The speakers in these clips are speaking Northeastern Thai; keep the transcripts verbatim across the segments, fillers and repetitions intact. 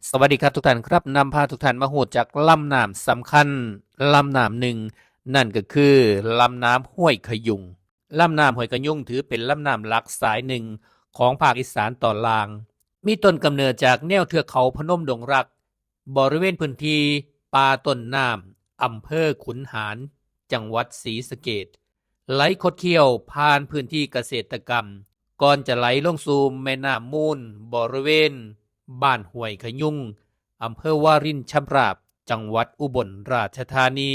สวัสดีครับทุกท่านครับ นำพาทุกท่านมาฮู้จักลำน้ำสำคัญลำน้ำหนึ่ง นั่นก็คือลำน้ำห้วยขยุง ลำน้ำห้วยขยุงถือเป็นลำน้ำหลักสายหนึ่งของภาคอีสานตอนล่าง มีต้นกำเนิดจากแนวเทือกเขาพนมดงรัก บริเวณพื้นที่ป่าต้นน้ำ อำเภอขุนหาร จังหวัดศรีสะเกษ ไหลคดเคี้ยวผ่านพื้นที่เกษตรกรรม ก่อนจะไหลลงสู่แม่น้ำมูล บริเวณบ้านห้วยขยุง อำเภอวารินชำราบ จังหวัดอุบลราชธานี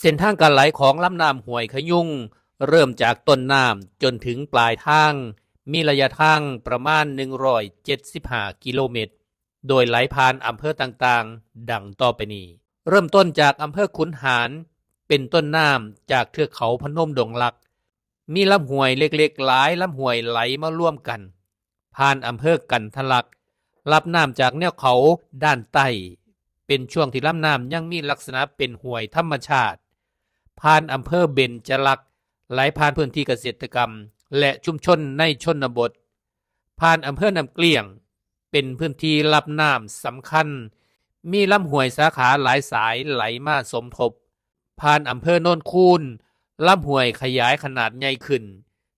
เส้นทางการไหลของลำน้ำห้วยขยุง เริ่มจากต้นน้ำจนถึงปลายทาง มีระยะทางประมาณ หนึ่งร้อยเจ็ดสิบห้า กิโลเมตร โดยไหลผ่านอำเภอต่างๆ ดังต่อไปนี้ เริ่มต้นจากอำเภอขุนหาร เป็นต้นน้ำจากเทือกเขาพนมดงรัก มีลำห้วยเล็กๆ หลายลำห้วยไหลมารวมกัน ผ่านอำเภอกันทะลัก รับน้ำจากแนวเขาด้านใต้ เป็นช่วงที่ลำน้ำยังมีลักษณะเป็นห้วยธรรมชาติ ผ่านอำเภอเบญจรักษ์ ไหลผ่านพื้นที่เกษตรกรรม และชุมชนในชนบท ผ่านอำเภอน้ำเกลี้ยง เป็นพื้นที่รับน้ำสำคัญ มีลำห้วยสาขาหลายสายไหลมาสมทบ ผ่านอำเภอโนนคูน ลำห้วยขยายขนาดใหญ่ขึ้น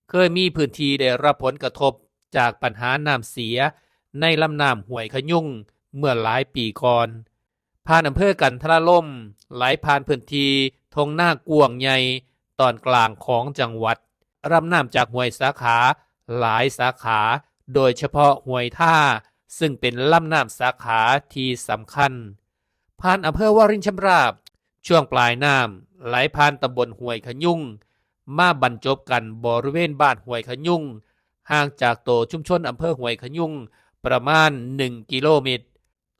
เคยมีพื้นที่ได้รับผลกระทบจากปัญหาน้ำเสียในลำน้ำห้วยขยุงเมื่อหลายปีก่อน ผ่านอำเภอกันทรารม ไหลผ่านพื้นที่ทงนากว้างใหญ่ตอนกลางของจังหวัด รับน้ำจากห้วยสาขาหลายสาขา โดยเฉพาะห้วยท่า ซึ่งเป็นลำน้ำสาขาที่สำคัญ ผ่านอำเภอวารินชำราบ ช่วงปลายน้ำไหลผ่านตำบลห้วยขยุง มาบรรจบกันบริเวณบ้านห้วยขยุง ห่างจากตัวชุมชนอำเภอห้วยขยุงประมาณ หนึ่ง กิโลเมตร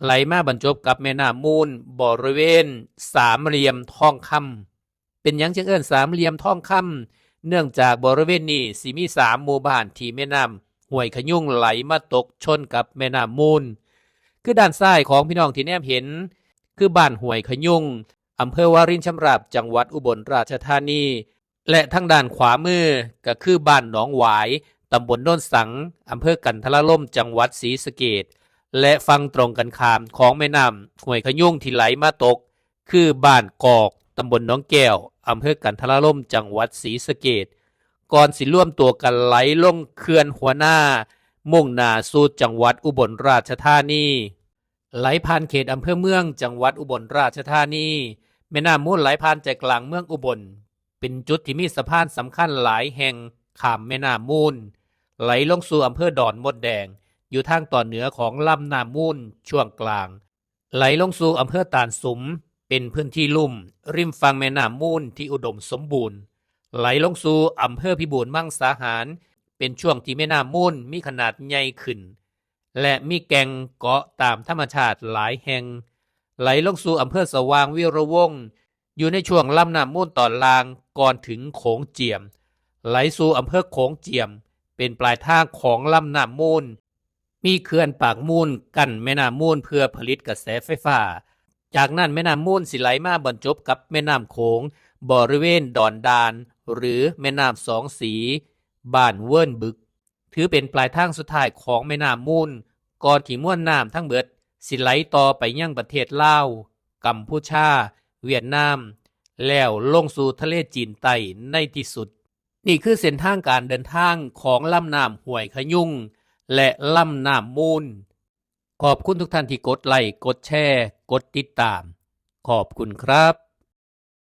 ไหลมาบรรจบกับแม่น้ำมูลบริเวณสามเหลี่ยมทองคำ เป็นหยังจึงเอิ้นสามเหลี่ยมทองคำ เนื่องจากบริเวณนี้สิมีสามหมู่บ้านที่แม่น้ำห้วยขยุงไหลมาตกชนกับแม่น้ำมูล คือด้านซ้ายของพี่น้องที่แนมเห็น คือบ้านห้วยขยุง อำเภอวารินชำราบ จังหวัดอุบลราชธานี และทางด้านขวามือก็คือบ้านหนองหวาย ตำบลโนนสัง อำเภอกันทรารม จังหวัดศรีสะเกษ และฝั่งตรงกันข้ามของแม่น้ำห้วยขยุงที่ไหลมาตก คือบ้านกอก ตำบลหนองแก้ว อำเภอกันทรารม จังหวัดศรีสะเกษ ก่อนสิรวมตัวกันไหลลงเขื่อนหัวนา มุ่งหน้าสู่จังหวัดอุบลราชธานี ไหลผ่านเขตอำเภอเมือง จังหวัดอุบลราชธานี แม่น้ำมูลไหลผ่านใจกลางเมืองอุบล เป็นจุดที่มีสะพานสำคัญหลายแห่งข้ามแม่น้ำมูล ไหลลงสู่อำเภอดอนมดแดง อยู่ทางตอนเหนือของลำน้ำมูลช่วงกลาง ไหลลงสู่อำเภอตานสุม เป็นพื้นที่ลุ่มริมฝั่งแม่น้ำมูลที่อุดมสมบูรณ์ ไหลลงสู่อำเภอพิบูลมังสาหาร เป็นช่วงที่แม่น้ำมูลมีขนาดใหญ่ขึ้น และมีแก่งเกาะตามธรรมชาติหลายแห่ง ไหลลงสู่อำเภอสว่างวีระวงศ์ อยู่ในช่วงลำน้ำมูลตอนล่างก่อนถึงโขงเจียม ไหลสู่อำเภอโขงเจียม เป็นปลายทางของลำน้ำมูล มีเขื่อนปากมูลกั้นแม่น้ำมูลเพื่อผลิตกระแสไฟฟ้า จากนั้นแม่น้ำมูลสิไหลมาบรรจบกับแม่น้ำโขง บริเวณดอนดาน หรือแม่น้ำสองสี บ้านเวิร์นบึก ถือเป็นปลายทางสุดท้ายของแม่น้ำมูล ก่อนที่มวลน้ำทั้งเบิดสิไหลต่อไปยังประเทศลาว กัมพูชา เวียดนาม แล้วลงสู่ทะเลจีนใต้ในที่สุด นี่คือเส้นทางการเดินทางของลำน้ำห้วยขยุง และลำน้ำมูล ขอบคุณทุกท่านที่กดไลค์ กดแชร์ กดติดตาม ขอบคุณครับ